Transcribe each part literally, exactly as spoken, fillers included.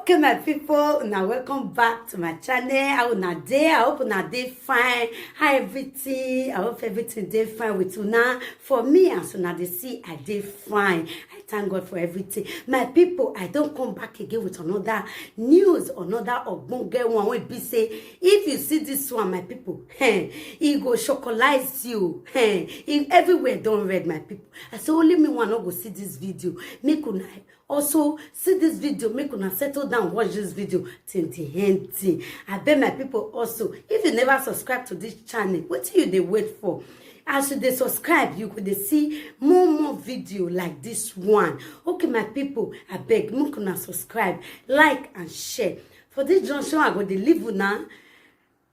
Okay, my people, now welcome back to my channel. How una dey? I hope una dey fine. How everything? I hope everything dey fine with una. For me, as una dey see, I dey fine. I thank God for everything. My people, I don come back again with another news, another ogbonge one wey be say, if you see this one, my people, eh, e go chocolize you. Eh, e, everywhere don red, my people. I say only me one no go see this video. Make una also see this video, make una settle down, watch this video till the end thing. I beg my people also, if you never subscribe to this channel, wetin you dey wait for? As you dey subscribe, you go dey see more more video like this one. Okay, my people, I beg, make una subscribe, like and share. For this junction, I go dey leave una.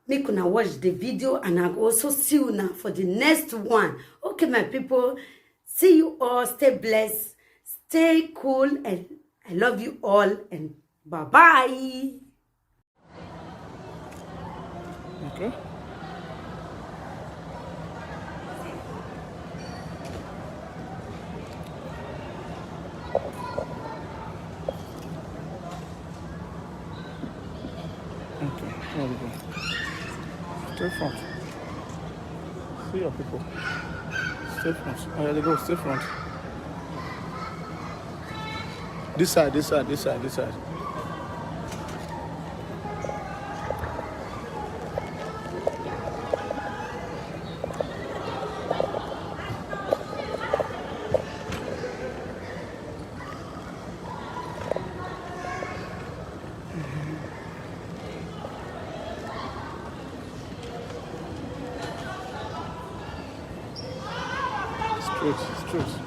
Make una watch the video and I go also see una for the next one. Okay, my people, see you all. Stay blessed, stay cool, and I love you all. And bye bye. Okay. Okay, there we go. Stay front. See your people. Stay front. Oh, yeah, they go. Stay front. This side, this side, this side, this side. Straight, straight.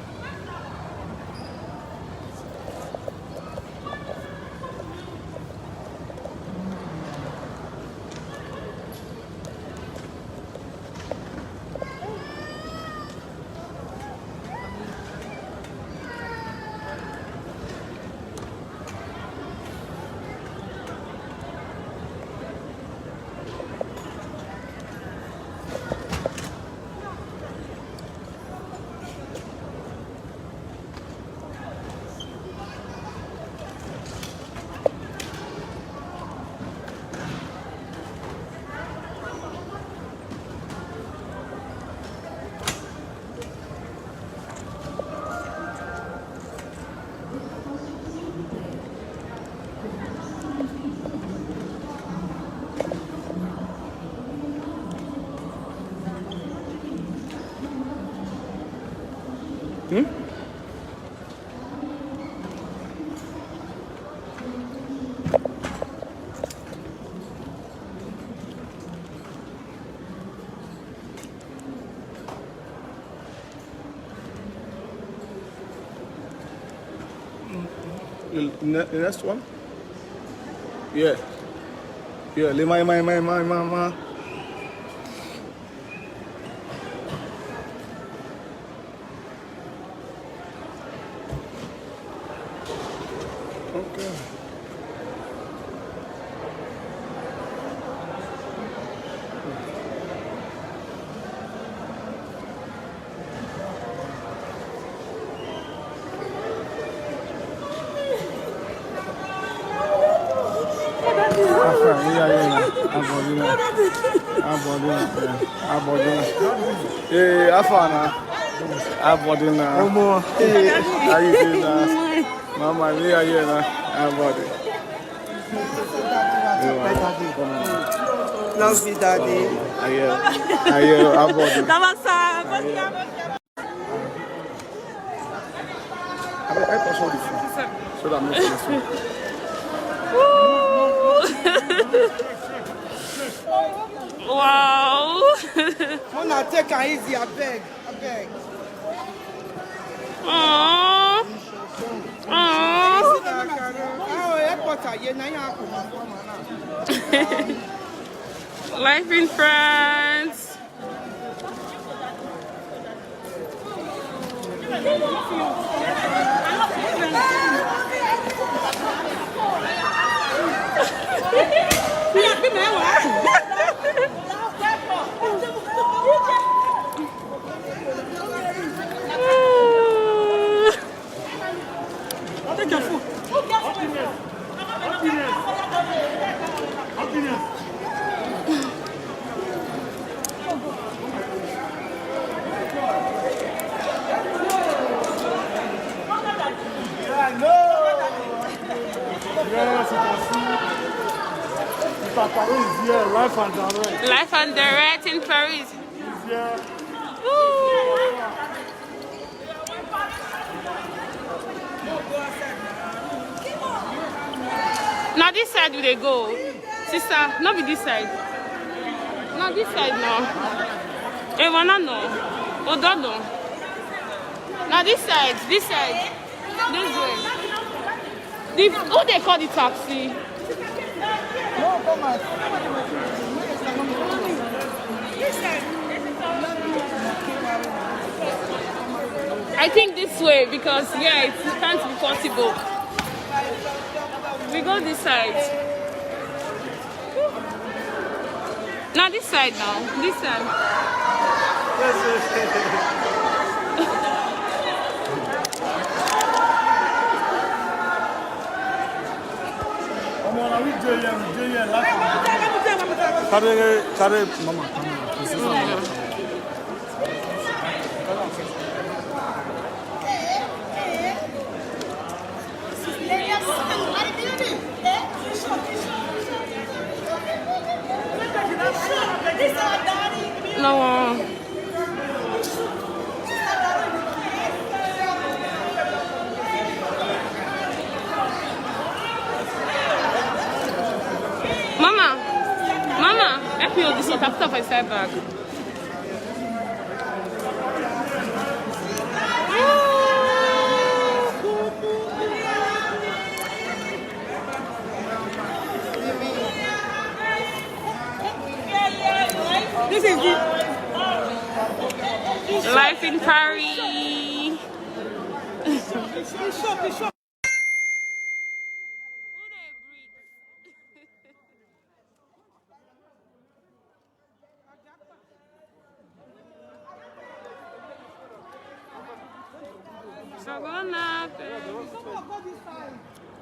Hmm? The ne- the next one? Yeah. Yeah, le- my, my, my, my, my, my. Okay. Afa, iya, iya, iya. Abọdina. Abọdina. Abọdina. Ee, afa na. Abọdina. Omo. Ee, how you doing na? Mama, iya, iya na. Abọdi. Love you, daddy. Ayo, ayo, abọdi. Tabasa, abọdi. Abeg, help us hold the phone so that no police will. Wow. Una take am easy, abeg, abeg. Aww. Aww. Ah, oh, airport, ah, yeah, na ya happen. Life in France. Take your food. Yes, you can see. Mister Paris is here, live and direct. Live and direct in Paris. He's here. Ooh. Now this side we dey go. Sister, no be this side. Now this side now. Ewana no. Ododo. Now this side, this side. This way. The, who dey call the taxi? I think this way because, yeah, it can't be possible. We go this side. Now this side now. This side. Omo, na we dey here, we dey here, laugh. Carry, carry mama, come here. You see something? No. Mama, mama, help me hold this water. Put it for inside bag. This is the life in Paris.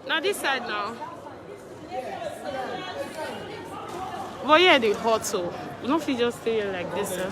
Now this side now. But yeah, they hot, so we don't feel just stay here like this. Eh?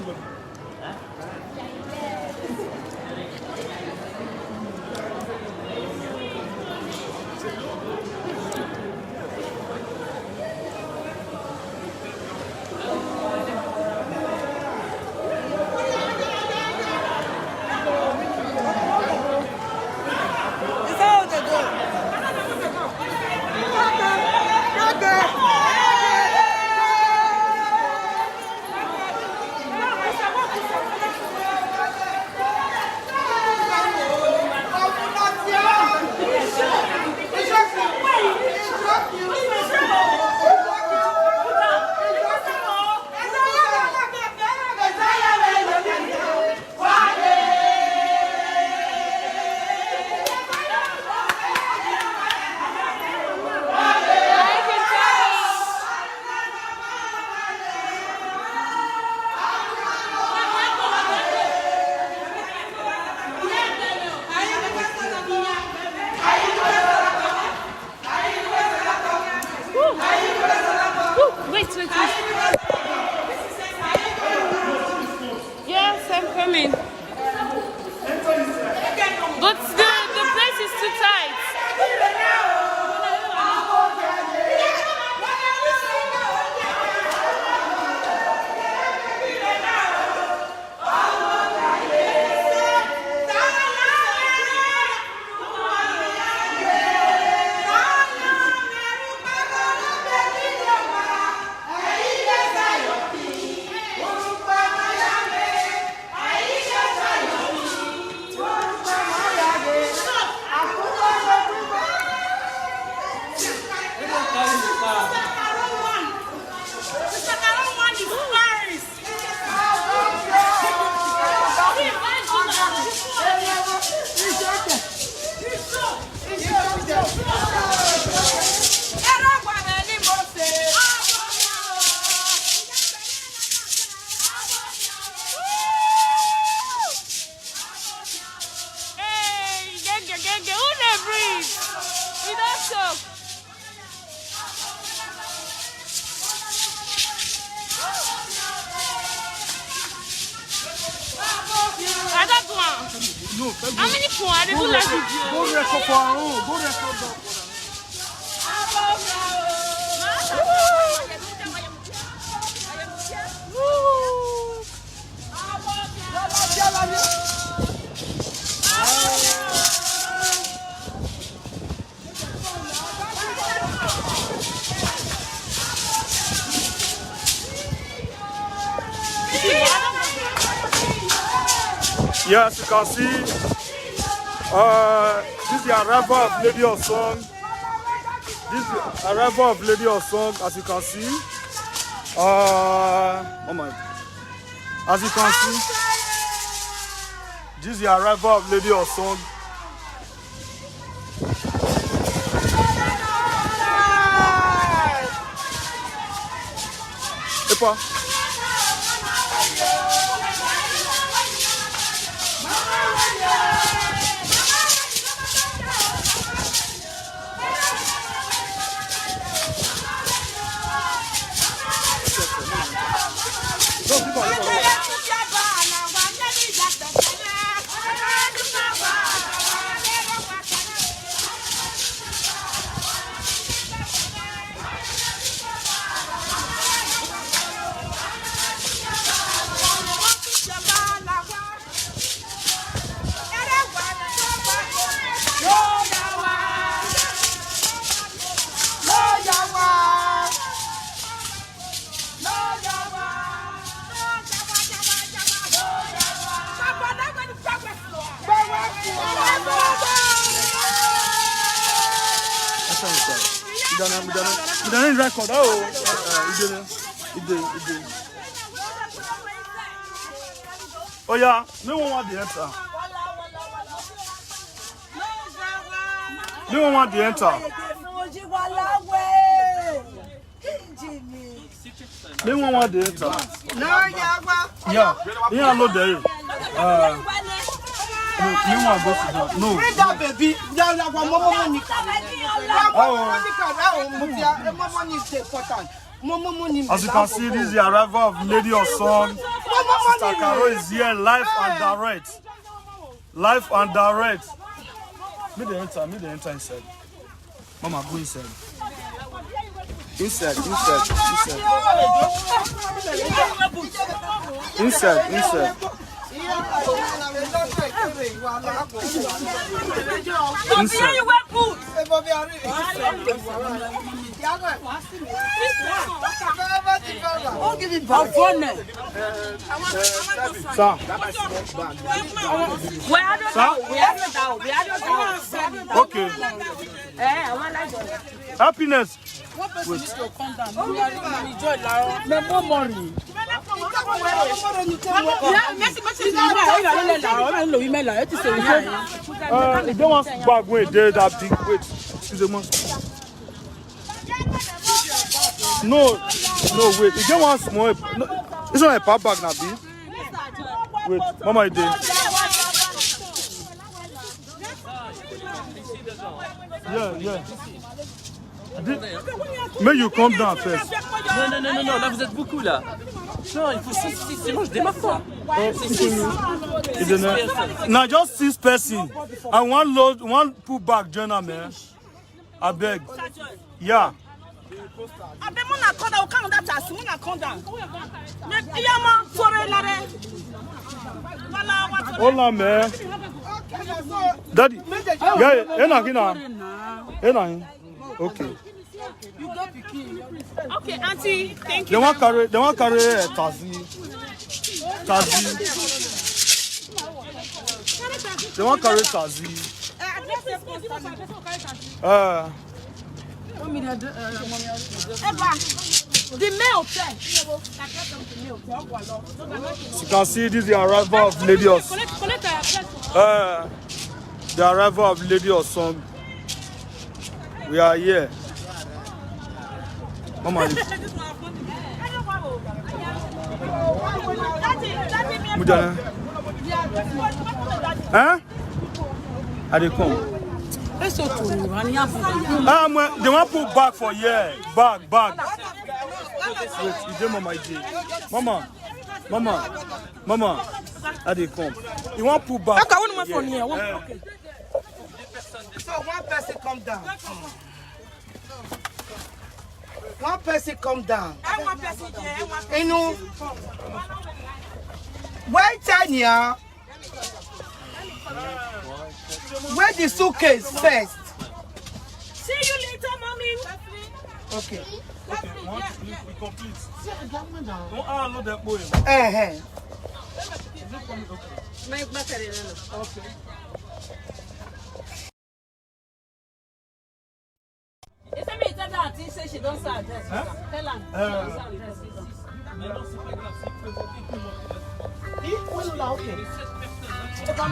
Wait, wait, wait. Yes, I'm coming. But the, the place is too tight. No, thank you. How many phone? I dey do live video. Go record for our own. Go record that. Yes, you can see, uh, this is the arrival of Lady Osong. This is the arrival of Lady Osong, as you can see. Uh, oh my, as you can see, this is the arrival of Lady Osong. Epa. Record. Oh, uh, uh, oh yeah, me one want the enter. Me one want the enter. Me one want the enter. Yeah, yeah, no there. Uh, no, me one go sit down. No. Bring that baby. Yeah, yeah, one more money. Oh, money. As you can see, this is the arrival of Lady Osong. Sister Caro is here, live and direct. Live and direct. Me dey enter, me dey enter inside. Mama, go inside. Inside, inside, inside. Inside, inside. Inside. Don't give me bad phone. Sir. Sir? Okay. Happiness. One person needs to come down. Mommy, joy, Laro. Me, more money. Uh, if they want bag wey dey that big, wait, excuse me. No, no, wait. You get one small. No, this one a paper bag, na be. Wait, mama, e dey. Yeah, yeah. May you come down first. Non, non, non, non, non, là vous êtes beaucoup là. Non, il faut six, six, sinon je démarre pas. Six, six. Now just six person. And one load, one pull back join am, eh? Abeg. Yeah. Abeg, muna come down, come down, muna come down. Me, iyama, sore lare. Wala, wala. Hola, man. Daddy. Yeah, ena, ena. Ena. Okay. Okay, auntie, thank you. They wan carry, they wan carry uh, taxi. Taxi. They wan carry taxi. Uh, the mail. You can see this is the arrival of Lady Os. Uh, the arrival of Lady Osong. We are here. Mama, you... Mujana. Huh? I dey come. Let's talk to you. And you have to... Um, well, they wan put bag for here. Bag, bag. Wait, you dey, mama, you dey. Mama, mama, mama. How they come? You want pull back? Okay, I want my phone here. One, okay. So one person come down. One person come down. I want person here. I want person. You know, why Tanya? Where the suitcase first? See you later, mommy. Okay. Okay, one, two, three, we complete. Don't all load that boy. Eh, eh. Is it coming? Okay. My battery, no, no. Okay. They say me tell that thing say she don't sell address. Huh? Tell her. Uh,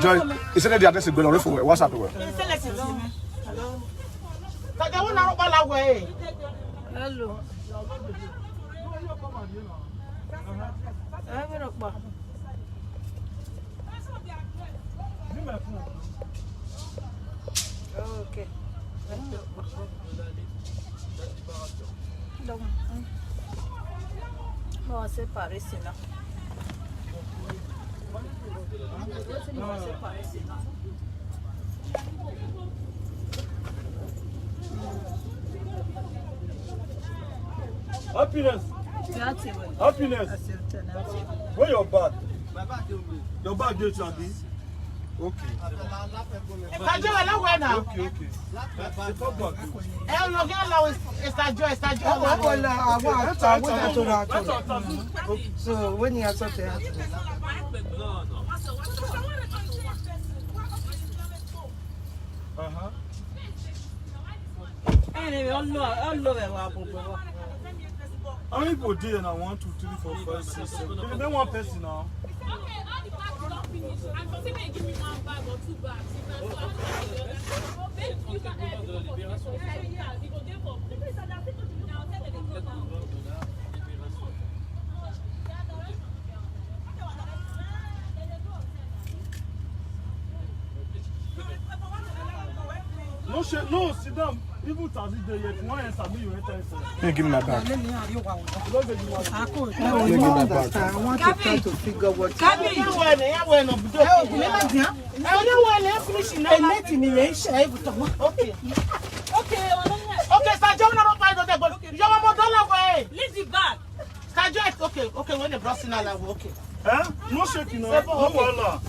Joy, you said the address is going on for WhatsApp. Hello. Hello. Okay. Donc, on va séparer cela. On va séparer cela. Happiness. Happiness. Where your bag? Your bag dey with you, abi? Okay. Ìtajà wà lọ́wọ́ ẹ̀ náà. Okay, okay. Ẹ lọ kí ẹ lọ ìtajà ìtajà. Ẹ wà wọ́n la àwọn àtọ̀ àwọn ìdájọ́ náà tó. So when you are such a. Uh-huh. Anyway, all love, all love ẹ wà gbogbo wa. How many people dey here now? One, two, three, four, five, six, seven. If you dey one person now. No, shit, no, sit down. Even taxi dey here. If you wan enter, make you enter inside. Hey, give me my bag. You don't get the one. I don't understand. I want to try to figure what. Kabi. Okay. Okay, Sir John, no buy no dey, but you want more dollar way. Leave the bag. Sir John, okay, okay, when the brush in all, okay. Eh? No shaking, no. No wahala.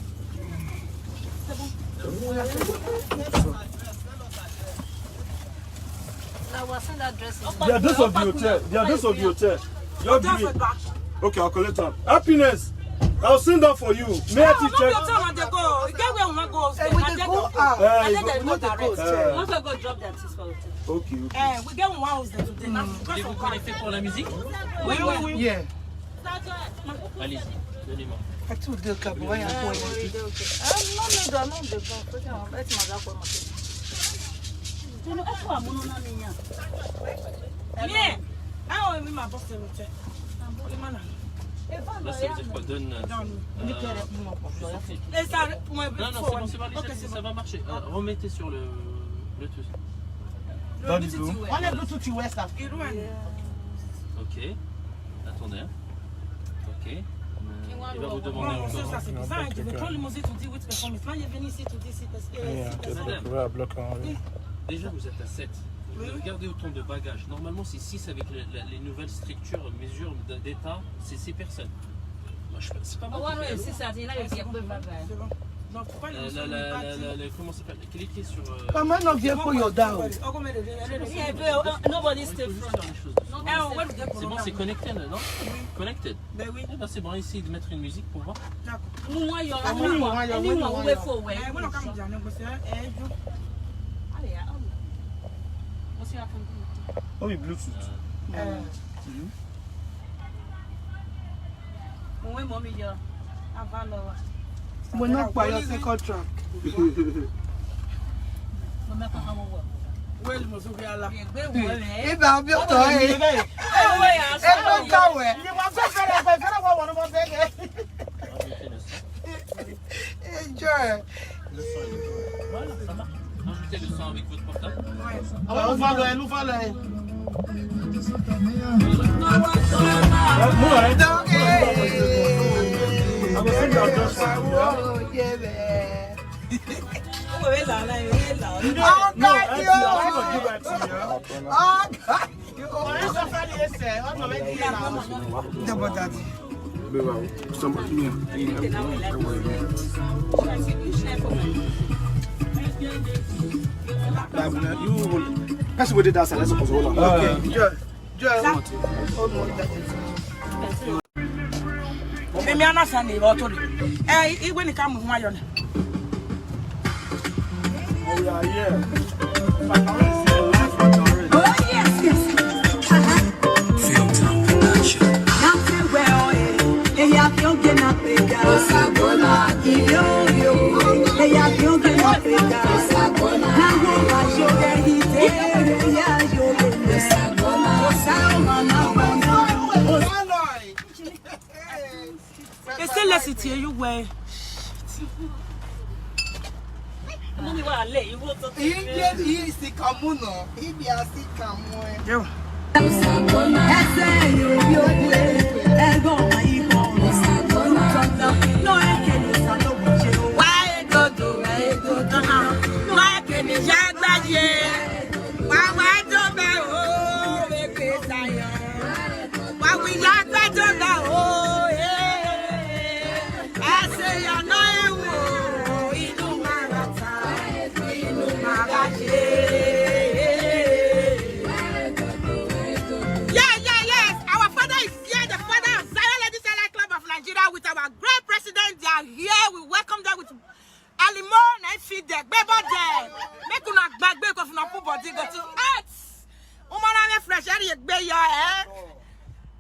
They are those of the hotel. They are those of the hotel. Your drink. Okay, I'll collect them. Happiness. I'll send that for you. May I check? No, no, no, no, go. Get where we go. Eh, we dey go out. Eh, we no dey go hotel. We go drop them. Okay, okay. Eh, we get one house there today. Voulez-vous connecter pour la musique? Oui, oui, oui. Yeah. Allez-y, donnez-moi. I too dey come. Why I call you? Ah, no, no, no, no, no, no. Yeah. Ah, oui, ma boss, c'est le. Là, ça veut dire quoi? Donne. Et ça, pour moi, non, non, c'est bon, c'est bon, ça va marcher. Euh, remettez sur le Bluetooth. Dans le Bluetooth, ouais. On est Bluetooth, ouais, ça. Ok. Attendez, hein. Ok. Euh, il va vous demander encore. Ça, c'est bizarre, hein. Je vais prendre le musée, tu dis oui, tu peux prendre. Là, il est venu ici, tu dis ici, parce que. Madame, déjà, vous êtes à sept. Regardez autant de bagages. Normalement, c'est six avec les, les, les nouvelles structures, mesures de- d'État, c'est six personnes. Moi, je, c'est pas moi qui fais la loi. C'est bon. Donc, faut pas les Euh, la, la, la, la, la, comment ça s'appelle? Cliquez sur. Euh, Comment on vient pour your down? Nobody's stay front. C'est bon, c'est connecté, là, non? Connected. Ben oui. Eh ben, c'est bon, essayez de mettre une musique pour voir. D'accord. Anyone, anyone, anyone, anyone, anyone, anyone. Oh, you Bluetooth. Uh, Mommy, mommy, yeah. Mo ná pa your second track. Well, mo sọ bí ala. Ibà bí ọ̀tọ̀ ẹ̀. Ẹ ló ń kàwé. Ìwà fẹ́ fẹ́rẹ̀ fẹ́ fẹ́rẹ̀ wọ́n wọ́n mọ́ fẹ́ kẹ́. Enjoy. Rajoutez le son avec votre portable. Àwọn ló fà lọ ẹ, ló fà lọ ẹ. Ẹ mú ẹ. Àwọn sẹ́ńdà ọjọ́ sọ. Oh, God, you. Oh, God. Double that. Some, yeah, yeah. That one, you, person wey dey that side, that's supposed to hold on. Okay. Joy, Joy, hold on. Emi ana sani ba otori. Eh, igwe ni ka mu nwa yo na. Oh, yeah, yeah. Oh, yes, yes. Filter Production. Ese lesi tie you well. Iye, iye, si kamu no. Ibi a si kamu, eh. Yo. Why go do, why go do, why can you jagbaye? Why, why do me, oh, make it Zion? Why we like that, oh, yeah. I say, I know you, oh, inú màràtà, inú màràjé. Yeah, yeah, yes. Our father is here, the father of Zion Ladies Elite Club of Nigeria, with our great president. They are here. We welcome them with Alimo na fit there. Gbé body. Make una gbàgbé ko funa put body go to earth. Umara me fresh air ye gbé yo, eh.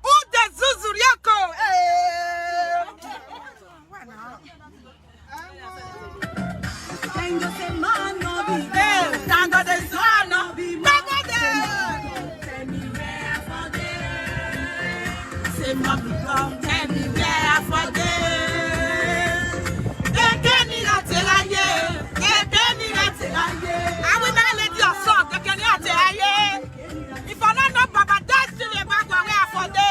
Who the Zuzu Rioko? Eh. Thank God say man no be, eh, thank God say man no be. Gbé body. Tell me where I for dey. Say, "Mommy, come tell me where I for dey." Ekeni Atelaye, Ekeni Atelaye. I will not let your song, Ekeni Atelaye. If I don't know Baba Destiny, back where I for dey.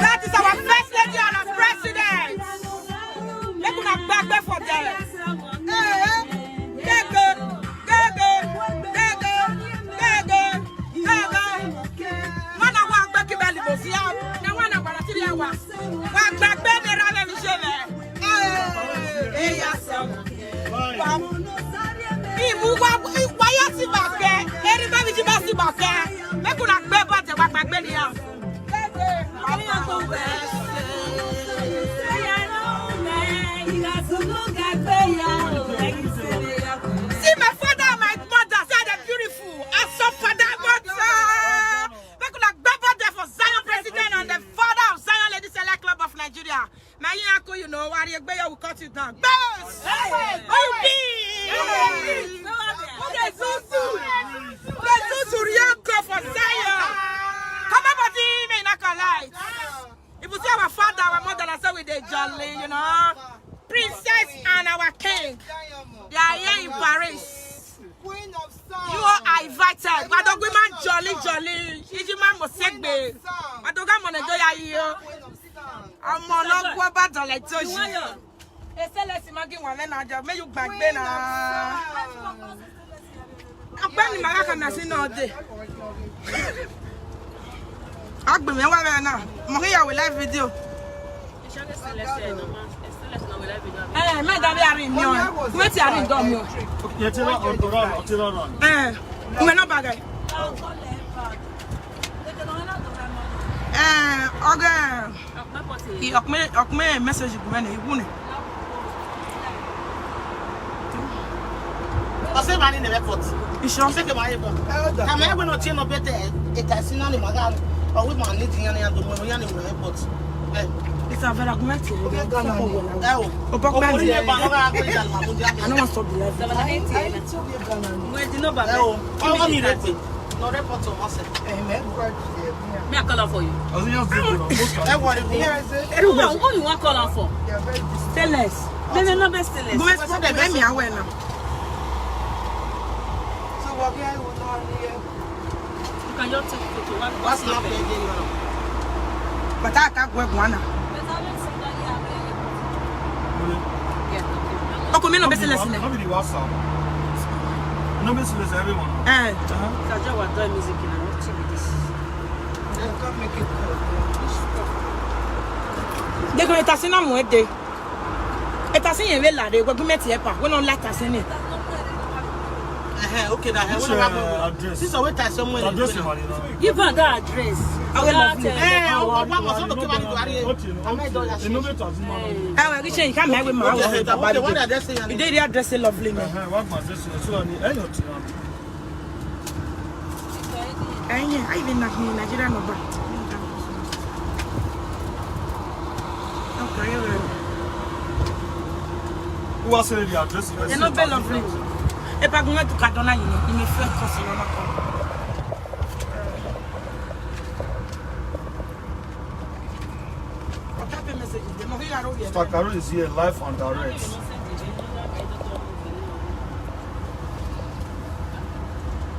That is our first lady and our president. Make una gbàgbé for there. Eh, eh. Gege, gege, gege, gege, gege. Nwana wa gbe kibeli mo si ya. Na nwana wa tiri ya wa. Wa gbàgbé ni ra le mi se me. Eh, eh, ya so. Ibu wa, wa ya si ba ke. Eri ba mi ji ba si ba ke. Make una gbé body wa gbàgbé ni ya. See my father and my mother, say they're beautiful. I saw father, mother. Make una gbé body for Zion president and the father of Zion Ladies Elite Club of Nigeria. My uncle, you know, Wari Egbeyo will cut you down. Boss! Hey! How you be? Hey! Who dey zuzu? Who dey zuzu Rioko for Zion? Come on, body, may not collide. If you see our father, our mother, that's how we dey jolly, you know. Princess and our king, they are here in Paris. Queen of sound. You are invited. Madogwiman jolly jolly. Ijiman Mosegbe. Madoga Monedoya yo. Ọmọ ọlọ́gbọ́n bá dọ̀lẹ̀ tó yìí. Eselesi magi wọn lẹ́nu àjọ, may you gbàgbé na. Ọgbẹ́ni Màgá kan náà sí náà dé. Agbèmí wà bẹ́ẹ̀ náà. Mo kí ìyàwó live video. Eh, me da be arin mi o. Wetin arin don mi o. Yetira on to run, on to run. Eh, me no bagay. Eh, okay. I okme okme message gumene ibune. Ose mani ne report. Isho. Ose ke mani report. Kama ewe no cheno bete e tasina ni magano. Owe mani di yani ando mo yani we report. Eh. It's a very argument. Eh o. Opo kwendi. I don't want to stop the life. Where the number? Eh o. How many report? No report to us. Me, I call am for you. Ẹ wọ ni. Who, who you wan call am for? Stainless. No, no, no, be stainless. Go explain to me, I will now. Can you take photo? What, what's WhatsApp happening? Ede Yoro. But I can't work one. Better make somebody have a Okay, me no be listen. No be the WhatsApp. No be listen everyone. Eh, Uh-huh. Saja was doing music in an T V this. Dem come make it call. they go etasina mo ede. Etasina yẹn we la de we gume ti epa. We no like tasini. Uh-huh, okay, that Which one uh, address? This is what I somewhere. Address in Marina. Give her that address. I will love you. Eh, oh, oh, oh, oh, okay, man, you are here. Okay, you know, Ahmed Dola you know better than man. Eh, we reach in come here with my Okay, house. okay, what address say your You name? did the address lovely man. Uh-huh, what my address? So I need any of them. Eh, yeah, I even not in Nigeria number. Okay, yeah, well. Who was saying the address? You know, be lovely. If I go to Kaduna, you know, you may feel cause you know. What type of message is there? No, here I don't hear. Star Carol is here, live and direct.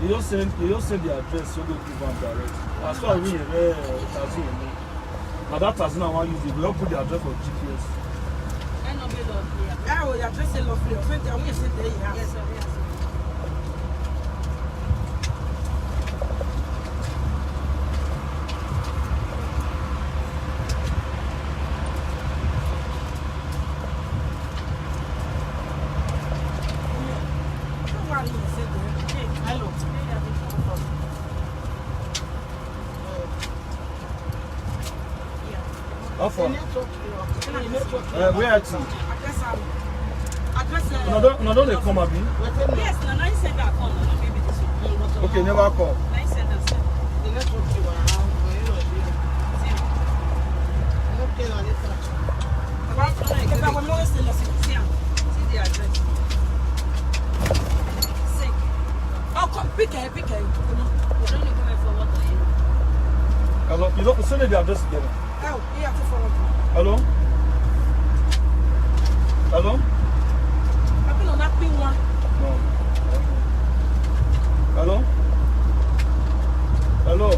You just send, you just send the address, so go give am direct. As far as we hear, eh, Tazzy, you know. Now that Tazzy now want use it. We don't put the address for G P S. Ah, oh, your address is lovely. Friend, I want to say there, yeah. Yes, sir. Yes, sir. Hello. How far? Network, network. Uh, where at you? Address am. Address am. No, don't, no, don't they come, Abi? Yes, no, no, you send that call. No, no, baby, this one. Okay, never come. No, you send that, sir. The network you are around, but you know, you know. Okay, no, later. If I will know, still listen. See, see the address. Sick. Oh, come, pick her, pick her. You don't need to go for water, you know. Hello, you don't send the address again. Oh, yeah, to forward. Hello? Hello? I feel on that pink one. No. Hello? Hello?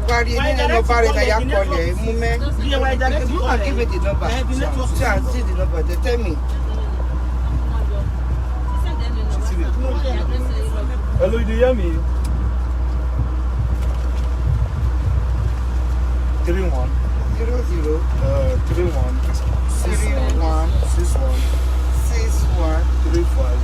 Wari ni nínú bá rẹ̀ náà yà kọ́ lẹ̀ mú mẹ́. Yeah, why direct If you call can them? give me the number. Eh, the network is See, I see the number. They tell me. Hello, you dey hear me? Three one. Zero zero Uh, three one. three one Six one. six one Three five.